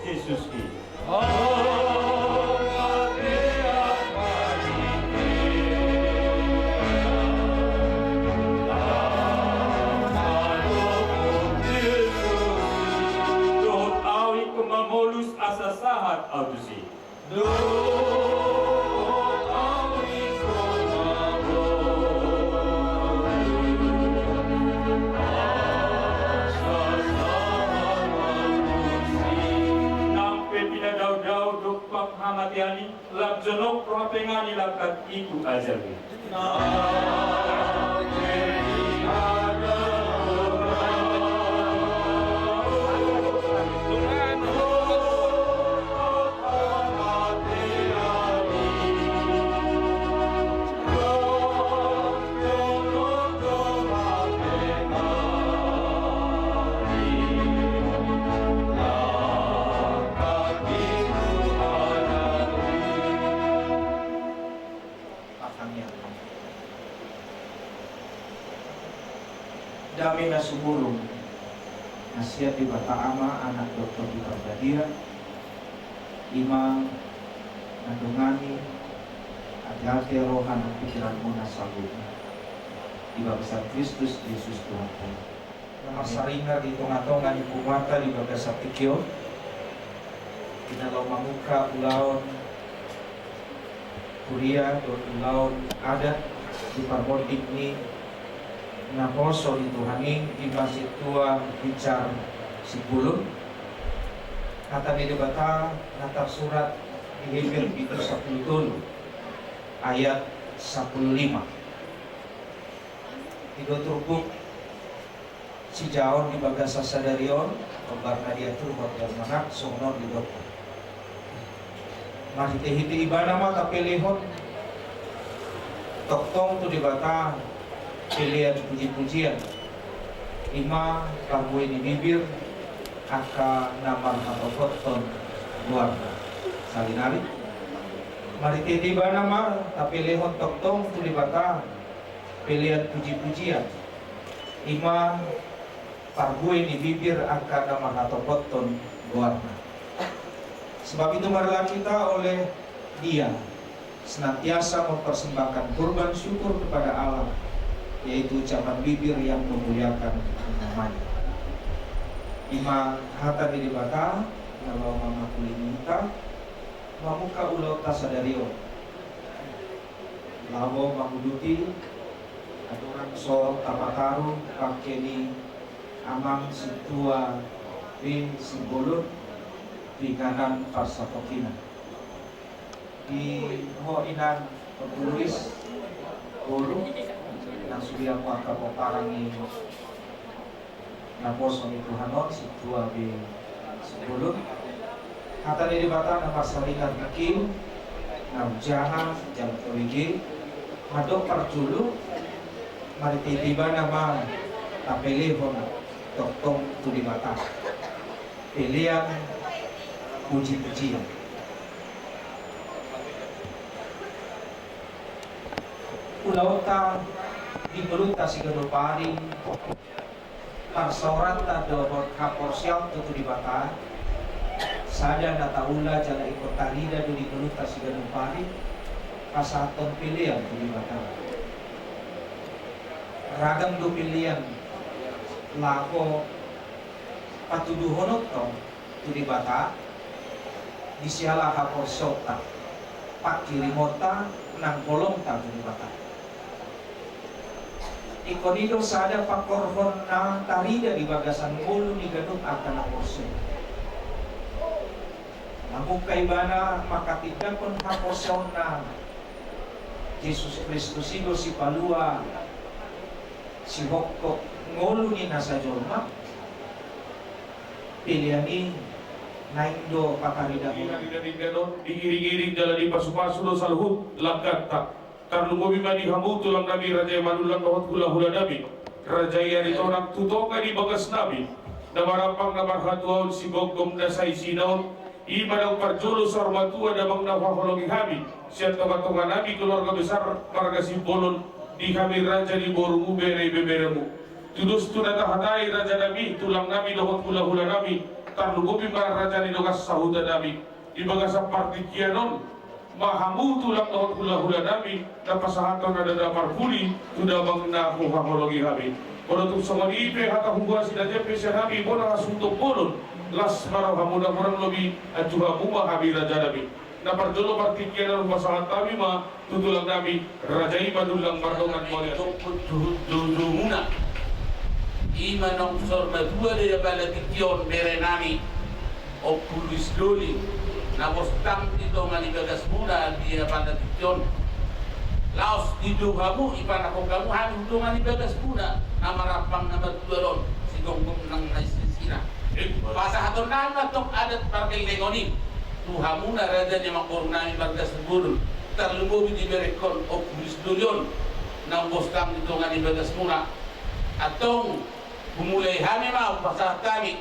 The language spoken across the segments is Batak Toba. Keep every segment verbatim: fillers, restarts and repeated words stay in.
Jesus i. Dohot au ingkon mamolus asa sahat au tusi. Nang pe pinadaodao dompak hamatean i, lam jonok roha pe nga ni langkat i tu ajal i. Partangiangan. Dame na sumurung na sian Debata Ama, Anak dohot Tondi Parbadia, i ma na dongani, ateate roha nang pingkiranmuna saluhutna di bagasan Kristus Jesus Tuhanta. Na marsaringar di tongatonga ni punguanta di bagasan tingki on, di na laho mamungka ulaon huria dohot ulaon adat di parmonding ni naposo ni Tuhan i, i ma Sintua Ginjang Simbolon. Hata ni Debata na tarsurat di Heber pitu sapulu tolu ayat sapulu lima. I do turpuk sijahaon di bagasan sadari on, hombar na diaturhon di almanak, songon on didokhon. Marhitehite Ibana ma tapelehon tongtong tu Debata pelean pujipujian, i ma parbue ni bibir angka na marhatopothon goarna. Salinari. Marhitehite Ibana ma tapelehon tongtong tu Debata pelean pujipujian, i ma parbue ni bibir angka na marhatopothon goarna. Sebab itu marilah kita oleh Dia senantiasa mempersembahkan kurban syukur kepada Allah, yaitu ucapan bibir yang memuliakan nama-Nya. I ma hata ni Debata na laho mamakulingi hita mamungka ulaonta sadari on. Laho manguduti andorang so tapataru pangke ni Amang Sintua B Simbolon di inganan parsatongkinan. Di ho inang Pemuluis, boru, nang sude angka pomparan ni naposo ni Tuhan on, Sintua B Simbolon. Hata ni Debata na marsaringar nangkin, na hujaha jala tabege, mandok parjolo, marhitehite Ibana ma tapelehon tongtong tu Debata pelean pujipujian. Ulaonta di ngolunta siganup ari, parsaoranta dohot haporseaonta tu Debata, sada na taula jala ingkon tarida do di ngolunta siganup ari, pasahathon pelean tu Debata. Ragam do pelean laho patuduhononta tu Debata, di siala haporseaonta, pangkirimonta nang holongta tu Debata. Ingkon i do sada pangkorhon na tarida di bagasan ngolu ni ganup angka na porsea. Mamungka ibana manghatindanghon haporseaonna Jesus Kristus i do sipalua, sihophop ngolu ni nasa jolma. Pelean i naeng do pataridahon. Diiringiring jala dipasupasu do saluhut langkanta. Tarlumobi ma di hamu tulang nami Raja i Manullang dohot hulahula nami, Raja i Aritonang, tu tonga ni bagas nami na marampang na marhatuaon, sigomgom na saisina on. I ma naung parjolo saur matua damang na huhaholongi hami sian tongatonga nami keluarga besar marga Simbolon, di hami raja ni borumu, bere ibeberemu. Tudos tu na tahatai raja nami, tulang nami dohot hulahula nami, Tarlumobi ma raja ni dongan sahuta nami, di bagasan partingkian on ma hamu tulang dohot hulahula nami, na pasahathon adat na parpudi tu damang na huhaholongi hami. Molo tung songon i pe hata huhuasi na jempek sian hami, bona hasuhuton bolon, las ma rohamu na hurang lobi, anju hamu ma hami raja nami. Na parjolo partingkian on hupasahat hami ma tu tulang nami, raja i Manullang mardongan mauliate. Tongkot juhut jujumuna. I ma naung saur matua di apala tingki on bere nami, Ompu Luis Doli, na bostang di dongan ni bagasmuna di apala tingki on. Laos dijou hamu, ipanangkok hamu hami tu dongan ni bagasmuna, na marampang na martua on, sigomgom nang na isisina. Pasahaton nami ma tong adat pargellengon i tu hamuna raja ni amangboru nami marga Simbolon, tarlumobi di berengkon Ompu Luis Doli on, naung bostang di dongan ni bagasmuna. Antong, humulai hami ma, hupasahat hami.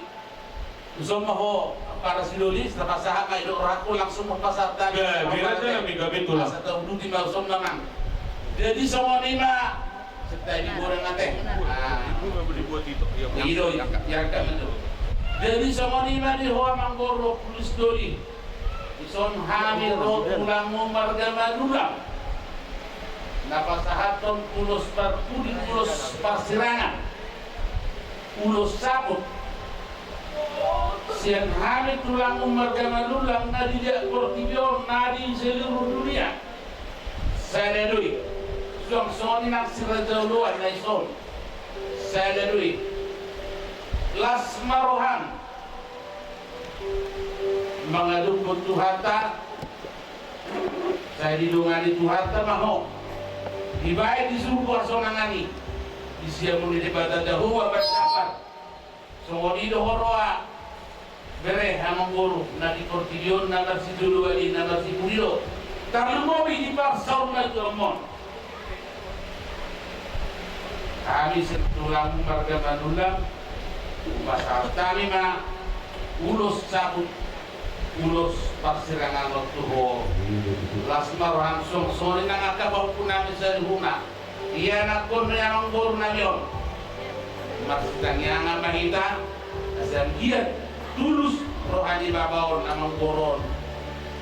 Tuson ma ho, para si Doli, tapasahat ma, idok rohangku langsung ma hupasahat hami. Gabe, raja nami, gabe tulang. Asa tauduti ma, tuson ma, mang. Jadi songon i ma, Setai di goreng ate. Ah. Itu nggak boleh buat itu. Iya, iya, iya, kan itu. Jadi songon i ma di ho amangboru Ompu Luis Doli. Dison hami ro tulangmu marga Manullang. Na pasahathon ulos parpudi, ulos parsirangan. Ulos saput. Sian hami tulangmu marga Manullang na di portibi on, na di seluruh dunia. Sada do i, suang songon i nang si Raja Oloan na dison. Sada do i. Las ma roham mangadophon Tuhanta, sai didongani Tuhanta ma ho. Dibaen di surgo hasonangan i, di siamun ni Debata Jahowa Batdambar. Songon i do ho roha bere amangboru na di portibi on, na marsijoloan i, na marsipudi do. Tarlumobi di parsaurmatuaonmon. Hami sian tulangmu marga Manullang, hupasahat hami ma ulos saput, ulos parsirangan on tu ho. Las ma roham, suang songon i nang angka pahompu nami saluhutna. Ianakhon ni amangboru nami on. Marsitangiangan ma hita, asa anggiat tulus roha ni bapa on, amangboru on.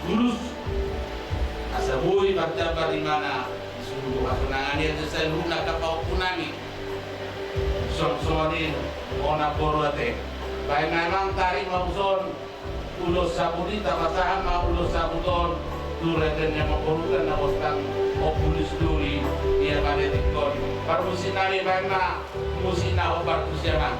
Tulus. Asa boi marjambar imana di surgo hasonangan i, asa saluhutna angka pahompu nami. Suang songon i, amangboru ate. Baen ma, amang, tarik ma tuson. Ulos saput i, tapasahat ma ulos saput on tu raja ni amangboruta na bostang Ompu Luis Doli di apala tingki on. Parmusik nami, baen ma musik na hombar tusi, amang.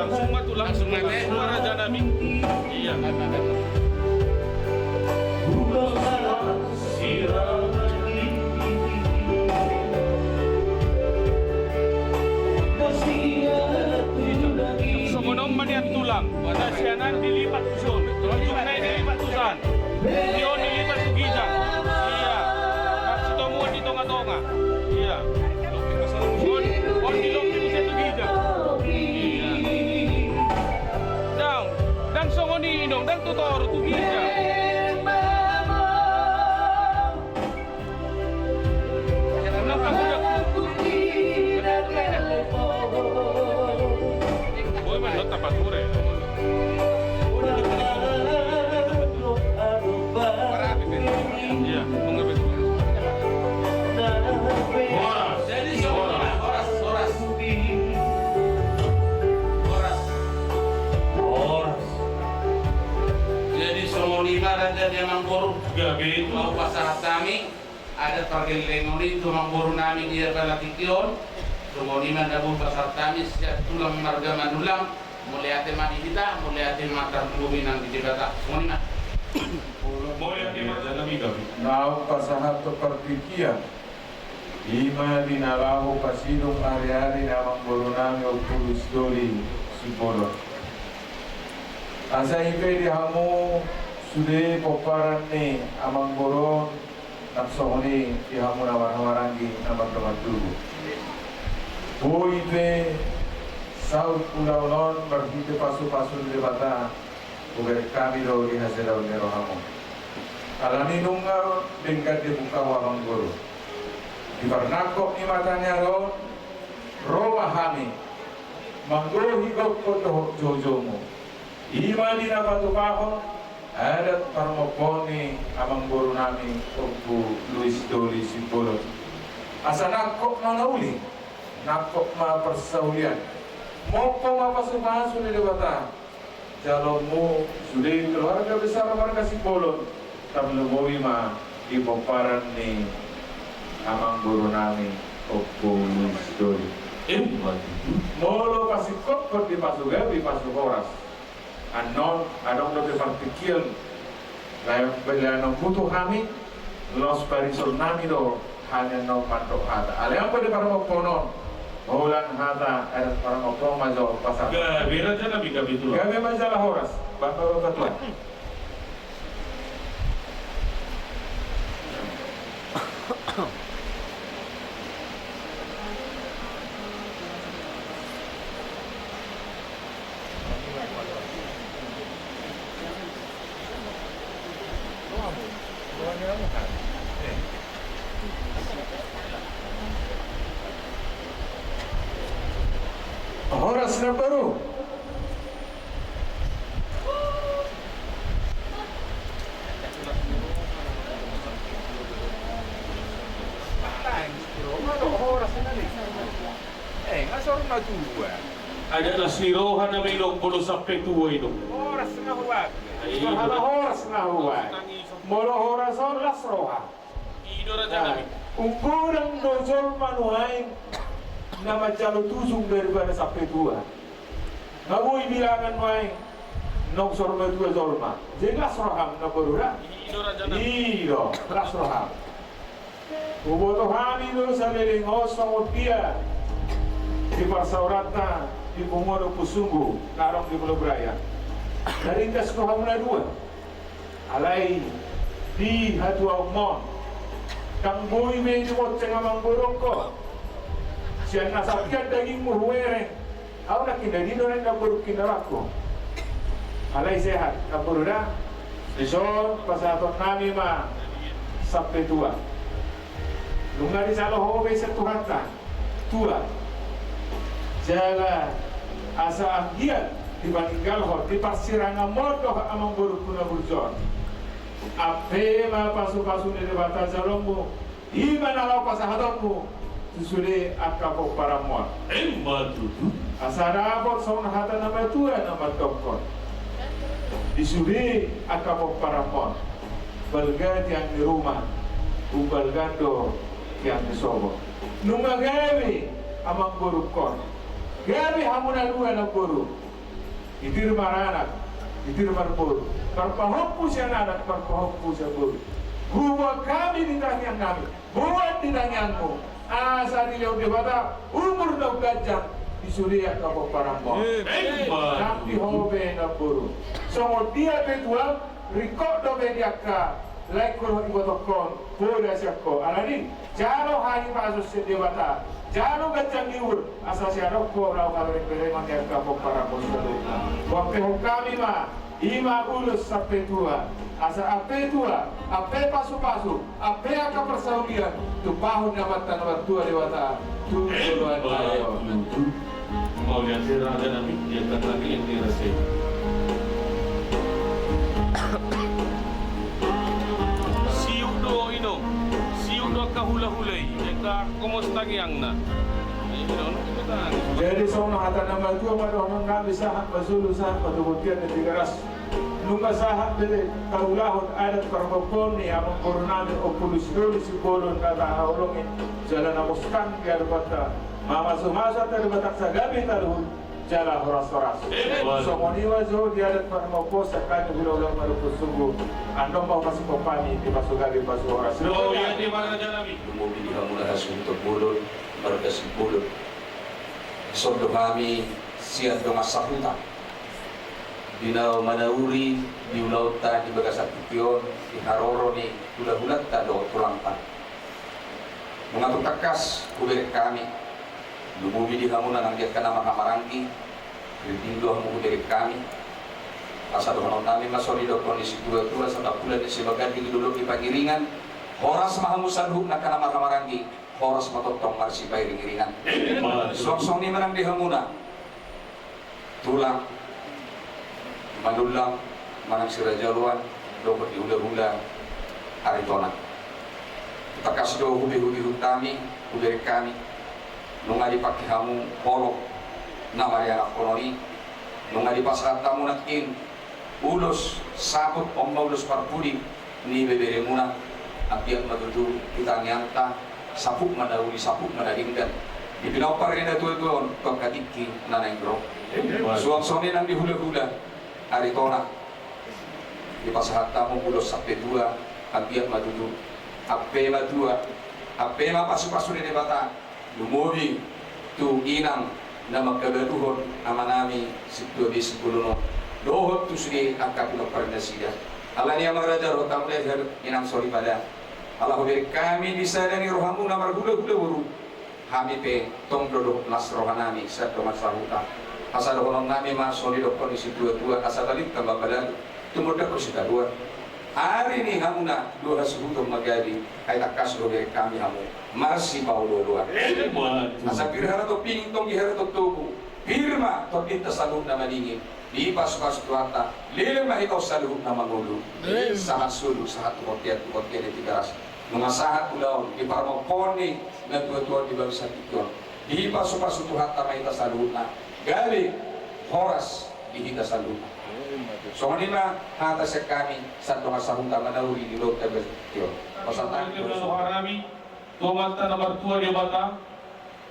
Langsung ma tulang, langsung ma, langsung ma, raja nami. Iya. Songon on ma nian tulang. Nasianan dilipat tu son, ujungna i dilipat tu san. Di on dilipat tu ginjang. Iya. Marsitomuan di tonga-tonga. Iya. On, on di lopi muse tu ginjang. Iya. Ndang, ndang songon i, ndang tu toru tu ginjang. Horas. Jadi, horas, horas. Horas. Horas. Jadi, songon i ma raja ni amangboru. Gabe tutu. Mau pasahat hami. Adat pargellengon i tu amangboru nami di apala tingki on. Songon i ma na boi pasahat hami sian tulang marga Manullang. Mauliate ma di hita, mauliate ma tarlumobi nang di Debata. Songon i ma. Mauliate ma. Naung pasahat tu partingkian. I ma di na laho pasidung ari-ari ni amangboru nami Ompu Luis Doli Simbolon. Asa i pe di hamu sude pomparan ni amangboru on, nang songon i di hamu na marhahamaranggi na mandok tubu. Boi pe saut ulaon on marhite pasupasu ni Debata, hubereng hami do di hasadaon ni rohamu. Alani nunga denggan dibuka ho amangboru. Di parnangkok ni mata ni ari on, ro ma hami manggohi gokhon dohot joujoumu. I ma di na patupahon adat parmompoon ni amangboru nami Ompu Luis Doli Simbolon. Asa nangkok ma na uli, nangkok ma parsaulian. Mompo ma pasupasu ni Debata jaloonmu sude keluarga besar marga Simbolon, tarlumobi ma di pomparan ni amangboru nami Ompu Luis Doli. Emma tutu. Molo pasingkothon di pasu gabe pasu horas, annon adong dope partingkian. Lae, lae annon butuh hami, laos parison nami do hami annon mandok hata. Alai anggo di parmompoon on, holan hata adat parmompoon ma jo pasahat. Gabe raja nami, gabe tulang. Gabe ma jala horas, Bapak-bapak tua. Horas na baru. Horas na baru. Eh, nga sor na tua. Adat las ni roha na milo, molo sampe tua i do. Horas na huat. Ayo. Horas na huat. Molo horas on las roha. I do raja nami. Umgodang do jolma nuaeng na manjalo tujung daripada sampe tua. Nga boi bilangan nuaeng nong sor matua jolma. Jadi las roham na boru da. I do raja nami. I do las roham. Huboto hami do saleleng on songon dia di parsaoranta di punguan Ompusunggu na adong di Pulo Braya. Na ringgas do hamu na dua. Alai di hatuaonmon, ndang boi be dibonceng amangborungkon. Sian na sapian dagingmu hubereng. Ahu nangkin na didok na boru kinarangku. Alai sehat na boru da. Dison pasahaton nami ma sampe tua. Nunga dijalo ho be sian Tuhanta tua, jala asa anggiat dipaninggalhon, diparsiranganmon do amangborungku na burju on. Ampe ma pasupasu ni Debata jaloonmu. I ma na laho pasahatonmu tu sude angka pomparanmon. Emma tutu. Asa dapot songon hata na matua na mandokkon, di sude angka pomparanmon, balga tiang ni ruma, umbalga do tiang ni sogot. Nunga gabe amangborungkon, gabe hamu na dua na boru. Itir maranak, itir marboru, marpahompu sian anak, marpahompu sian boru. Huboan hami di tangiang nami, boan di tangiangmu, asa dilehon Debata umur na umganjang di sude angka pomparanmon. Emma. Nang di ho be na boru. Songon dia pe tuam, ringkot dope di angka laengku dohot ibotongkon, poda sian ho. Alani i, jalo hahipason sian Debata, jalo ganjang ni umur, asa sian ho laho haberengberengon di angka pomparanmon saluhutna. Boan pe hon hami ma, i ma ulos sampe tua, asa ampe tua, ampe pasupasu, ampe angka parsaulian, tumpahon ni Amanta na martua Debata tu joloan ni ari on. Mauliate raja nami, di angka tangiang ni raja i. Siuk do inong, siuk do angka hulahula i, di angka gomos tangiangna. Jadi songon hata na matua ma dohonon nami, sahat ma jolo, sahat ma tu bontean na Tigaras. Nunga sahat be taulahon adat parmompoon ni amangboru nami Ompu Luis Doli Simbolon na tahaholongi, jala na moskan di adopanta, mamasumasu hata di Debata asa gabe taluhut jala horashoras. Emma. Songon i ma jo di adat parmompoon sian hami hulahula marga Ompusunggu. Annon ma hupasingot hami di pasu gabe pasu horas. Mauliate ma raja nami. Lumobi di hamu na hasuhuton bolon, marga Simbolon. Dison do hami sian dongan sahuta. Di na manauri di ulaonta di bagasan tingki on, di haroro ni hulahulanta dohot tulangta. Nunga tung tangkas hubereng hami, lumobi di hamuna nang di angka na marhahamaranggi, ringgit do hamu hubereng hami. Asa dohonon nami ma songon didok ni situatua, sahat tu bulan ni Simanjanggi di dolok ni Pangiringan, horas ma hamu saluhutna angka na marhahamaranggi, horas ma tongtong marsipairingiringan. Suang songon i ma nang di hamuna tulang, manullang manang siraja oloan, dohot di hulahula Aritonang. Tangkas do hubehu-behu hami, hubereng hami, nunga dipangke hamu holong na mariangakhon on i, nunga dipasahat hamu nangkin ulos saput, on ma ulos parpudi ni beberemuna. Anggiat ma tutu di tangiangta, saput ma na uli, saput ma na denggan, di pinompar ni natuatua on tu angka tingki na naeng ro. Suang songon i nang di hulahula Aritonang, dipasahat hamu ulos sampe tua. Anggiat ma tutu ampe ma tua, ampe ma pasupasu ni Debata, lumobi tu inang na mangkabaluhon amanami Sintua Be Simbolon on, dohot tu sude angka pinompar nasida. Alani i, amang raja, dohot hamu, inang soripada, ala hubereng hami di sada ni rohamuna marhulahula boru, hami pe tong do dohot las rohanami sian dongan sahuta. Asa dohonon nami ma songon didok ni situatua, asa balintang ma balagu, tumundalhon sitadoan. Ari ni hamuna dua hasuhuton ma gabe, ai tangkas do hubereng hami hamu marsipaolooloan. Asa pir harato pingin, tonggi harato togu, pir ma tondinta saluhutna madingin, dipasupasu Tuhanta, leleng ma hita on saluhutna mangolu. Sahat solu, sahat tu bontean, tu bontean ni Tigaras. Nunga sahat ulaon di parmompoon ni natuatua on di bagasan tingki on, dipasupasu Tuhanta ma hita saluhutna, gabe horas di hita saluhutna. Songon i ma hata sian hami sian dongan sahuta manauri di ulaonta di bagasan tingki on. Pasahat hami tu Amanta na martua Debata,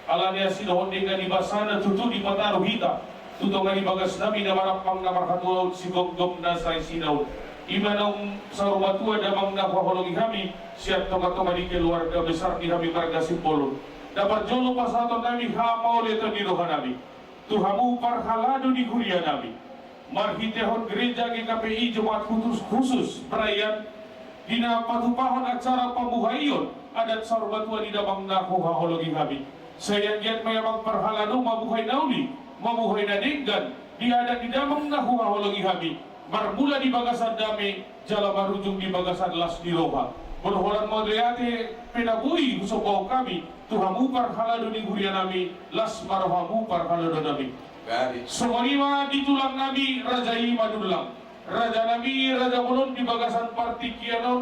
ala ni asi dohot denggan ni basana tutu dipataru hita tu tonga ni bagasnami na marampang na marhatuaon, sigomgom na saisina on. I ma naung saur matua damang na huhaholongi hami sian tongatonga ni keluarga besar ni hami marga Simbolon. Na parjolo pasahaton nami hamauliateon ni rohanami tu hamu parhalado ni hurianami. Marhitehon gereja G K P I Jemaat Khusus, Khusus Braian, di na patupahon acara pamuhaion adat saur matua ni damang na huhaholongi hami. Sai anggiat ma i, amang parhalado, mamuhai na uli, mamuhai na denggan di adat ni damang na huhaholongi hami, marmula di bagasan dame jala marujung di bagasan las ni roha. Molo holan mauliate pe na boi husombahon hami tu hamu parhalado ni hurianami, las ma rohamu parhaladonami. Songon i ma di tulangnami Raja Imanullang, rajanami Raja Bolon, di bagasan partingkian on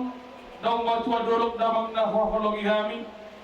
naung matua dolok damang na huhaholongi hami.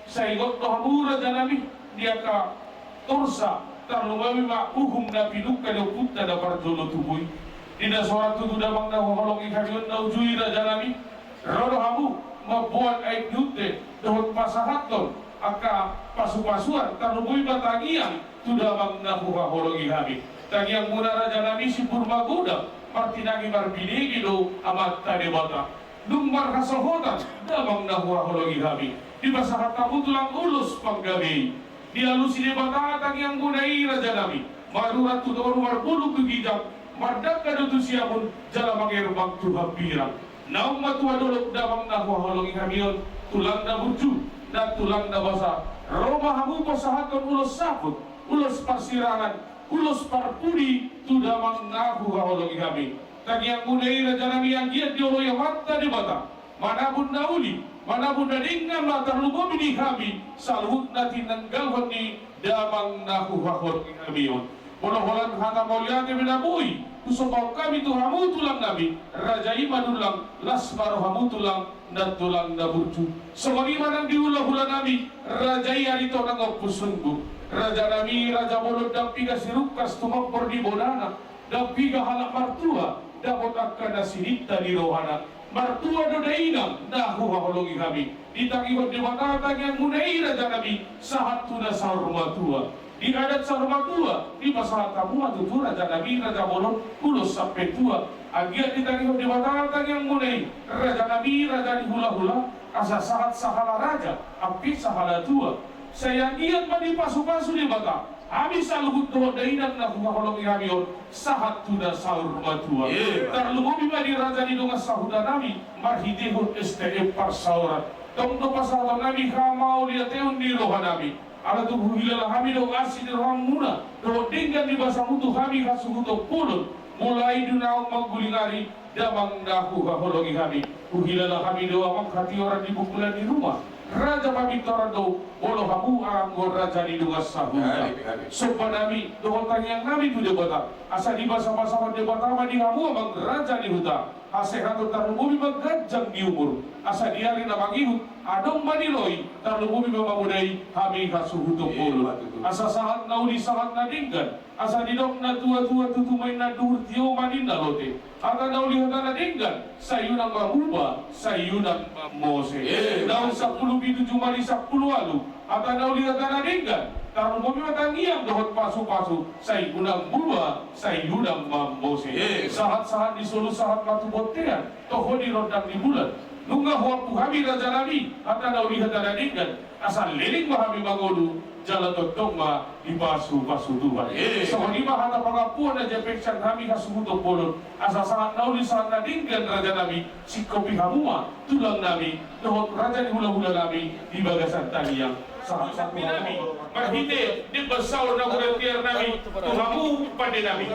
Sai ingot do hamu, rajanami, di angka torsa, tarlumobi ma uhum na pinungka ni ompunta na parjolo tubu i. Di na so ra tutu damang na huhaholongi hami on na ujui, rajanami, ro do hamu mamboan aek ni unte dohot pasahathon angka pasupasuan, tarlumobi ma tangiang tu damang na huhaholongi hami. Tangiangmuna, rajanami, si Purbagodang, martinangi marbinege do Amanta Debata. Dung marhasohotan damang na huhaholongi hami, dipasahat hamu tulang ulos panggabe i. Dialusi Debata tangiangmuna i, rajanami, marurat tu toru, marbulung tu ginjang, mardangka do tu siamun jala mangerbang tu hambirang. Naung matua dolok damang na huhaholongi hami on, tulang na burju, na tulang na basa, ro ma hamu pasahathon ulos saput, ulos parsirangan, ulos parpudi tu damang na huhaholongi hami. Tangiangmuna i, rajanami, anggiat dioloi Amanta Debata manabun na uli, manabun na denggan ma tarlumobi di hami saluhutna tinanggalhon ni damang na huhaholongi hami on. Molo holan hata mauliate pe na boi husombahon hami tu hamu tulangnami, Raja Imanullang, las ma rohamu tulang, na tulang na burju. Songon i ma nang di hulahulanami, Raja i Aritonang Ompu Sunggu, rajanami Raja Bolon, ndang piga sirungkas tumambor di bonana, ndang piga halak martua dapot angka na sininta ni rohana. Martua do dainang na huhaholongi hami. Ditangihon Debata tangiangmuna i, rajanami, sahat tu na saur matua. Di adat saur matua dipasahat hamu ma tutu, rajanami Raja Bolon, ulos sampe tua. Anggiat ditangihon Debata tangiangmuna i, rajanami raja ni hulahula, asa sahat sahala raja, ampe sahala tua. Sai anggiat ma dipasupasu Debata Hami saluhut dohot dainang na huhaholongi hami on, sahat tu na saur matua. Tarlumobi ma di raja ni dongan sahuta nami, marhitehon S T M parsaoran. Tong do pasahaton nami hamauliateon ni roha nami. Ala tung huhilala hami do asi ni rohamuna dohot denggan ni basamu tu hami hasuhuton bolon, mulai di naung mangguling ari, damang na huhaholongi hami. Huhilala hami do amang hatioran di bungkulan ni ruma, raja pamintoran do molo hamu anggo raja ni dongan sahuta. Somba nami dohot tangiang nami tu Debata, asa dibasabasahon Debata ma di hamu amang raja ni huta hasehaton, tarlumobi ma ganjang ni umur, asa di ari na mangihut adong ma niloi, tarlumobi ma mamodai hami hasuhuton bolon. Asa sahat na uli sahat na denggan, asa didok na tuatua, tutu ma inna duhur, tio ma ninna lote. Hata na uli hata na denggan, sai unang mamuba, sai unang mamose. Naung sampulu pitu jumadi sampulu ualu, hata na uli hata na denggan, tarlumobi ma tangiang dohot pasupasu, sai unang muba, sai unang mamose. Sahatsahat ni solu sahat ma tu bontean, toho di rondang ni bulan. Nunga huampu hami raja nami hata na uli hata na denggan, asa leleng ma hami mangolu, jala tongtong ma dipasupasu Tuhan. Songon i ma hata pangampuon na jempeksan hami hasuhuton bolon, asa sahat na uli sahat na denggan raja nami, singkopi hamu ma tulang nami dohot raja ni hulahula nami di bagasan tangiang. Sahat sahat nami marhite demban saur na hurang tiar nami tu hamu pande nami.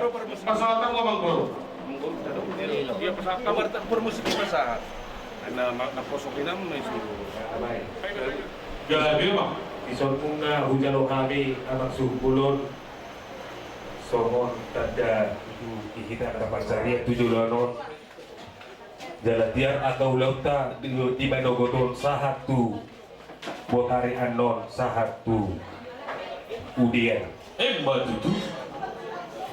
Pasahat hamu amang boru. Dia pasahat hamu. Kabar tak permusik pasahat. Na ma-, na kosong inam na isuru. Gabe ma. Dison nunga hujalo hami amang suhut bolon songon tanda di hita na pansarian tu joloan on. Jala tiar angka ulaonta di, di manogot on sahat tu bohari annon sahat tu udean. Emma tutu.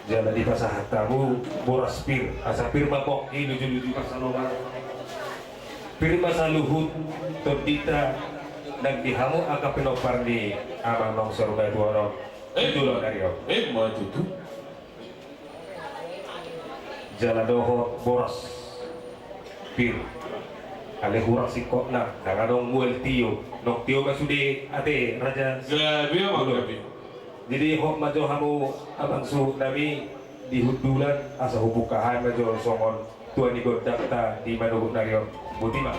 Jala dipasahat hamu boras pir, asa pir ma pongki lujuluju pansalongan. Pir ma saluhut tondinta nang di hamu angka pinompar ni amang na saur matua on. Emma tutu. Jala dohot boras pir. Alai hurang singkotna, ndang adong mual tio. Nong tio ma sude ate raja. Gabe ma, gabe. Jadi hot ma jo hamu amang suhut nami di hundulan asa hubungkahon ma jo songon tua ni gondangta di manogot nari on. Boti ma.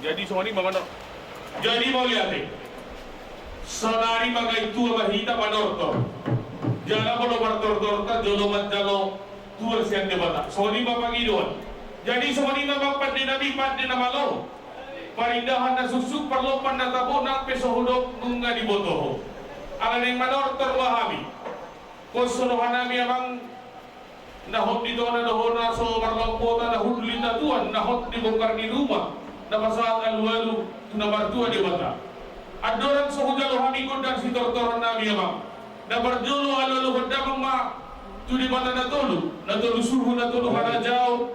Jadi songon i ma manortor. Jadi mauliate. Saonari ma gabe tua ma hita manortor. Jala molo martortorta jolo manjalo tua sian Debata. Songon i ma pangidoan. Jadi songon i ma pande nami, pande na malo. Parindahan na suksuk, parlompan na tabo, nang pe so hudok nunga diboto ho. Ala naeng manortor ma hami. Pos roha nami amang, na hot di tona dohot na so marlampota, na hundul ni natuan, na hot di bongkar ni ruma, na pasahat alualu tu na martua Debata. Andorang so hujalo hami gondang sitortoron nami amang, na parjolo alualuhon damang ma tu Debata na tolu, na tolu suhu, na tolu harajaon,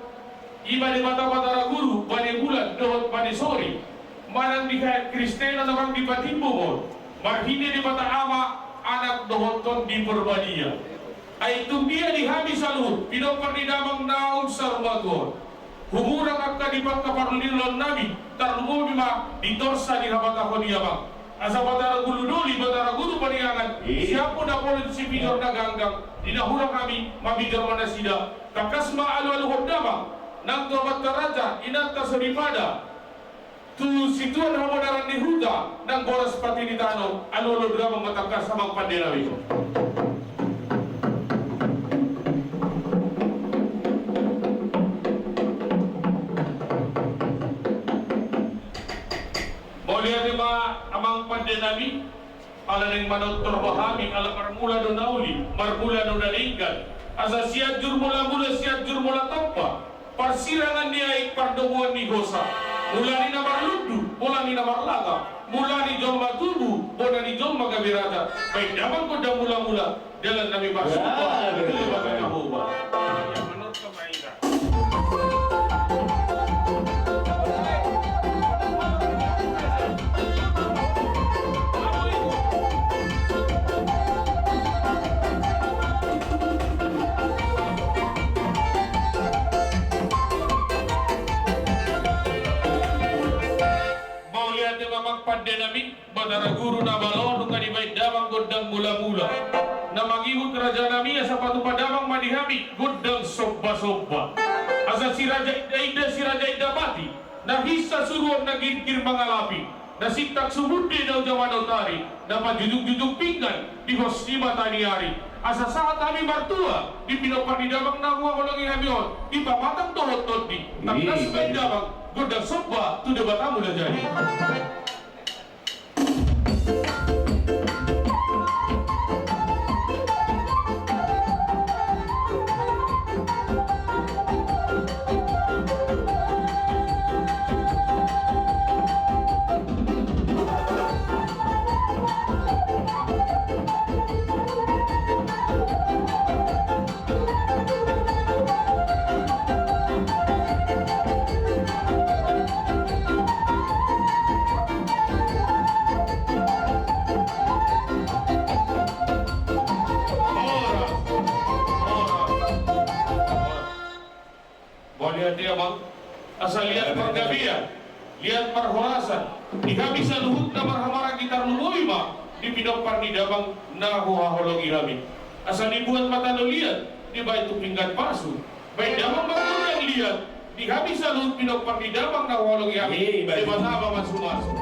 i ma Debata Batara Guru, Bane Bulan dohot Bane Sori, manang di hakristenan amang dipatimbul on marhite Debata Ama, Anak dohot Tondi Porbadia. Ai tung dia di hami saluhut pinompar ni damang na umsar matua on, humurang angka di pangkaparlilion nami, tarlumobi ma di torsa ni habatahon i amang. Asa Batara Guru Doli, Batara Guru Pariangan, siampona polon sipinjor na ganggang, di na hurang hami maminjor ma nasida. Tangkas ma alualuhon damang nang tu amanta raja, inanta soripada, tu situan habonaran ni huta nang boras pati ni tano, alualuhon damang ma tangkas amang pande nami. Mauliate ma amang pande nami. Ala naeng manortor roha hami, ala marmula do na uli, marmula do na denggan. Asa Sianjur Mulamula, Sianjur Mulatompa, parsirangan ni aek, pardomuan ni hosa, mula ni na marlundu, mula ni na marlata, mula ni jolma tubu, bona ni jolma gabe raja. Baen damang gondang mulamula, dalan nami marsomba tu Debata Jahowa. Mauliate ma amang pande nami. Batara Guru na malo, nunga dibaen damang gondang mulamula. Na mangihut raja nami, asa patupa damang ma di hami gondang sombasomba. Asa si Raja Indainda, si Raja Indapati, na hinsa suruon, na girgir mangalapi, na sintang sumunde na uja manotari, na pajujuk-jujuk pinggan di hos ni mata ni ari. Asa sahat hami martua di pinompar ni damang na huhaholongi hami on, di pamatang dohot tondi. Tangkas baen damang gondang somba tu Debata Mulajadi. Mauliate amang, asa liat pargabean, liat parhorasan di hami saluhutna marhamaranggi, tarlumobi ma di pinompar ni damang na huhaholongi hami. Asa dibuat ma tano liat, dibaen tu pinggan pasu. Baen damang ma gondang liat di hami saluhut pinompar ni damang na huhaholongi hami. Debata ma mamasu-masu.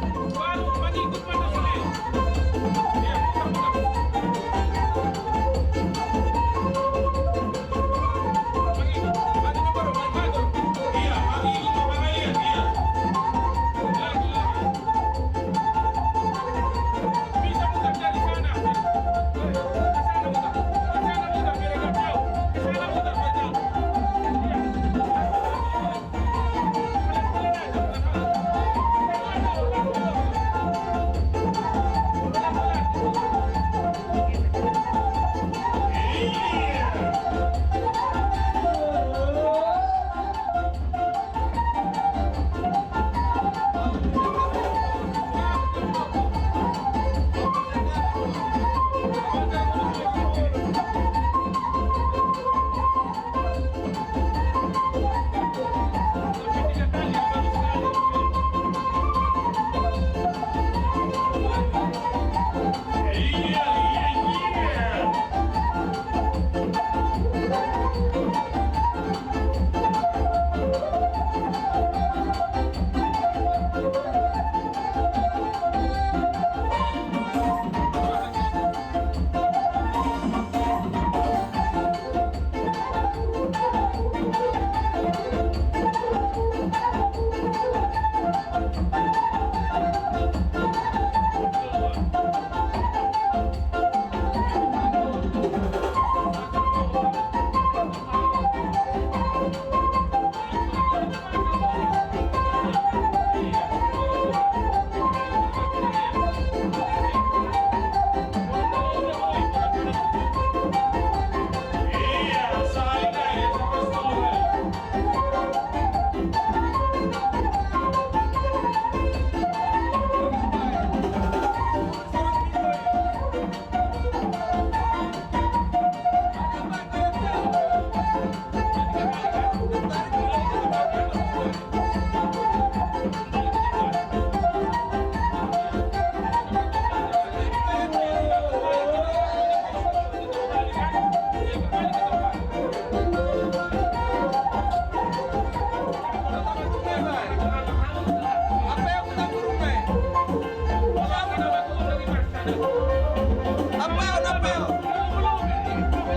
Ampeon, ampeon.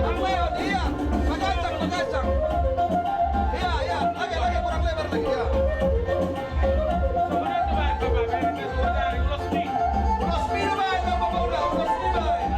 Ampeon, iya. Pagancang, pagancang. Iya, iya. Lagi, lagi, kurang lebar lagi, iya. Ulos pi do baen, Bapak Kapolda, ulos pi baen.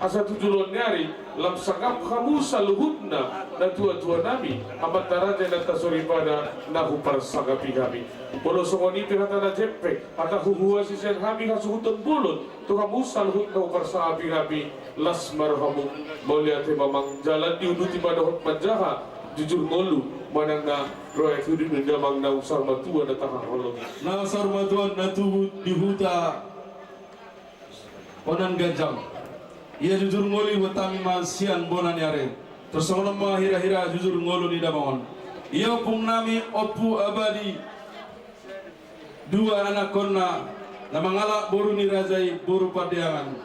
Asa tu joloan ni ari lam sangap hamu saluhutna, natuatua nami, amanta raja, inanta soripada na huparsangapi hami. Molo songon i pe hata na jempek, hata huhua sian hami hasuhuton bolon tu hamu saluhutna huparsangapi hami, las ma rohamu. Mauliate ma amang, jala diuduti ma dohot manjaha jujur ngolu manang na roe tu di damang na saur matua na tahaholongi. Na saur matua na tubu di huta Onan Ganjang. Ia jujur ngolu i buat hami ma sian bona ni ari. Tarsongon on ma hirahira jujur ngolu ni damang on. Ia ompung nami Ompu Abadi dua anakkonna, na mangalap boru ni raja i boru Pandiangan.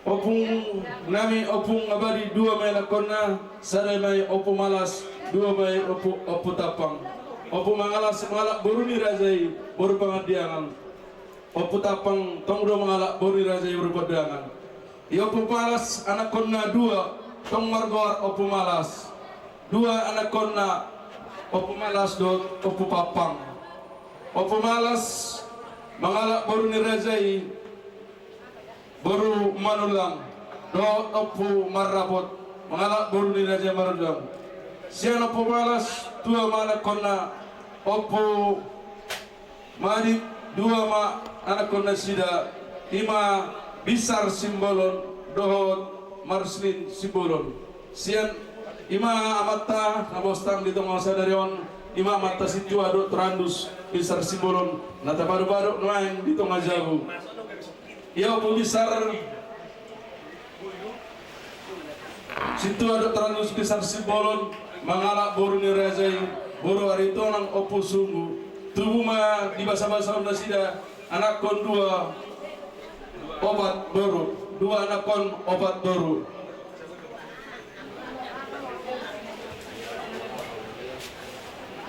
Ompung nami Ompung Abadi dua ma i anakkonna, sada ma i Ompu Malas, dua ma i Ompu, Ompu Tampang. Ompu Malas mangalap boru ni raja i boru Pangandiangan. Ompu Tampang tong do mangalap boru ni raja i boru Pandiangan. Ia Ompu Malas anakkonna dua, tong margoar Ompu Malas. Dua anakkonna, Ompu Malas dohot Ompu Pampang. Ompu Malas mangalap boru ni raja i boru Manullang, dohot Ompu Marrapot mangalap boru ni raja i Marujung. Sian Ompu Malas dua ma anakkonna, Ompu Madit dua ma anakkonnasida, i ma Binsar Simbolon dohot Marslin Simbolon. Sian i ma amanta na bostang di tonga sadari on, i ma amanta Sintua dohot Torandus Binsar Simbolon, na tapadopado nuaeng di tonga jabu. Ia Ompu Binsar Sintua dohot Torandus Binsar Simbolon mangalap boru ni raja i boru Aritonang Ompu Sunggu. Tubu ma di basabasaon nasida anakkon dua opat boru, dua anakkon opat boru.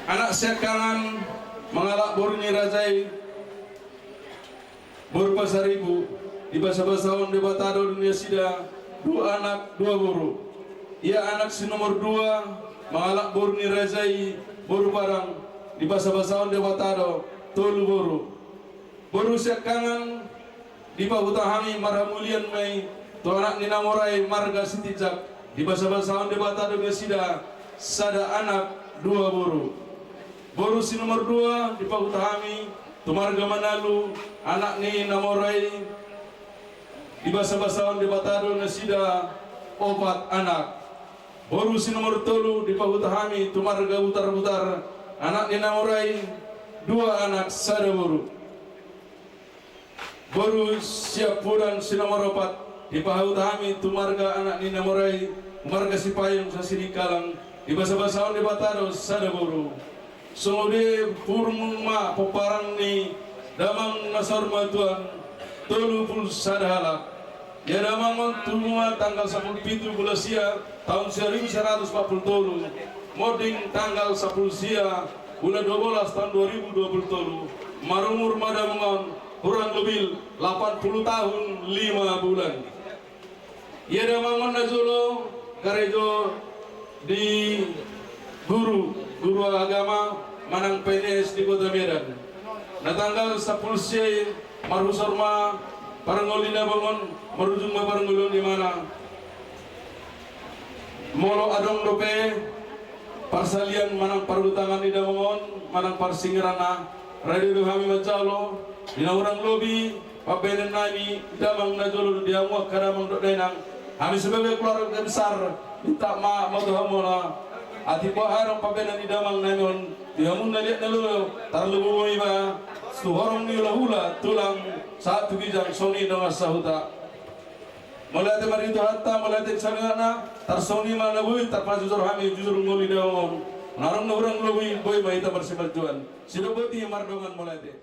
Anak siangkangan mangalap boru ni raja i boru Pasaribu, di basabasaon Debata do di nasida dua anak dua boru. Ia anak si nomor dua mangalap boru ni raja i boru Padang, di basabasaon Debata do tolu boru. Boru siangkangan dipahuta hami marhamulian ma i tu anak ni na mora i marga Sitinjak, di basabasaon Debata do di nasida sada anak dua boru. Boru si nomor dua dipahuta hami tu marga Manalu, anak ni na mora i, di basabasaon Debata do nasida opat anak. Boru si nomor tolu dipahuta hami tu marga Butarbutar, anak ni na mora i dua anak sada boru. Boru siampudan si nomor opat dipahuta hami tu marga anak ni na mora i, marga Sipayung Sasirikalang, di basabasaon Debata do sada boru. Songon i purmung ma pomparan ni damang na saur matua on, tolu pulu sada halak. Ia damang on tubu ma tanggal sampulu pitu bulan sia taon saribu sia ratus opat pulu tolu, monding tanggal sampulu sia bulan dua bolas taon dua ribu dua pulu tolu, marumur ma damang on hurang lobi lapan pulu tahun lima bulan. Ia damang on najolo karejo di guru, guru agama manang P N S di Kota Medan. Na tanggal sampulu sia i marhusor ma parngoluon ni damang on, marujung ma parngoluon on di mana. Molo adong dope parsalian manang parhutangan ni damang on manang parsingeranna, rade do hami manjalo di na hurang lobi pambahenan nami damang najolo di hamu angka damang dohot dainang. Hami sebagai keluarga besar minta maaf ma tu hamu na atik boha adong pambahenan ni damang nami on di hamu na liat na lolo, tarlumobi ma tu horong ni hulahula, tulang sahat tu ginjang, songon i dongan sahuta. Mauliate ma di Tuhanta, mauliate di saluhutna, tarsongon i ma na boi tarpajujur hami jujur ngolu di damang on. Nunga adong na hurang lobi, boi ma hita marsimanjujungan. Sidok boti mardongan, mauliate.